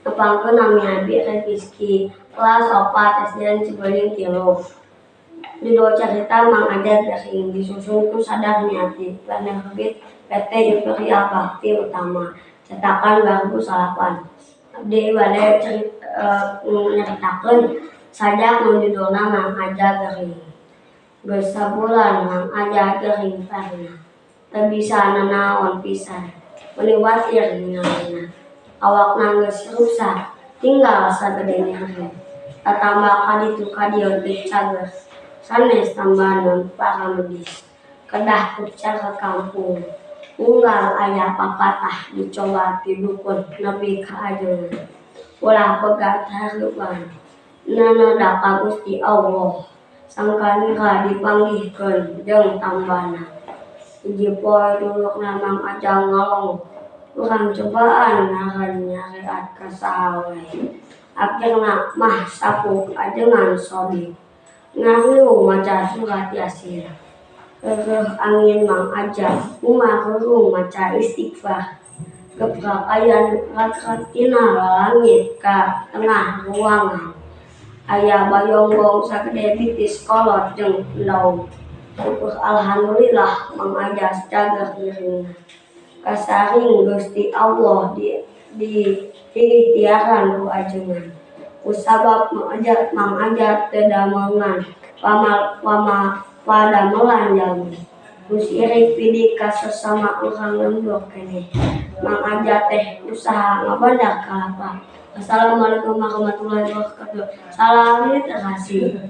Nepangkeun, nami abi Reviski, kelas 4 SDN Cibeunying 3. Judul carita Mang Aja Gering, disusun ku Sadarmiati, penerbit PT Imperial Bakti Utama, cetakan 2009. Abdi bade nyaritakeun sajak nu judulna Mang Aja Gering. Geus sabulan Mang Aja gering parna, teu bisa nanaon pisan, meuni watir ningalina. Awakna geus ruksak, tinggal sagede nyeri. Tatamba kaditu kadieu teu cager, sanes tambahan paramedis. Kedah ku cara kampung. Unggal aya papatah dicoba ti dukun nepi ka ajengan. Ulah pegat hareupan, nanoda ka Gusti Allah, sangkan dipanggihkeun jeung tambana. Hiji poe dulukna Mang Aja ngalongok, "Urang cobaan ngaran nyareat ka saha wae." Akhirna mah sapuh ajengan Sodik ngariung maca surat Yasin. Reureuh angin Mang Aja ngumarurung maca istighfar. Gebrak aya nu ragrag tina lalangit ka tengah ruangan. Aya bayongbong sagede bitis kolot jeung endog. Syukur alhamdulillah Mang Aja cager ngiringna. Kasaring Gusti Allah diikhtiaran ku ajengan. Kusabab Mang Aja teu dameangan padamelan jalmi. Nu sirik pidik ka sasama urang lembur keneh. Mang Aja teh usaha ngabandar kalapa. Wassalamualaikum warahmatullahi wabarakatuh. Salam literasi.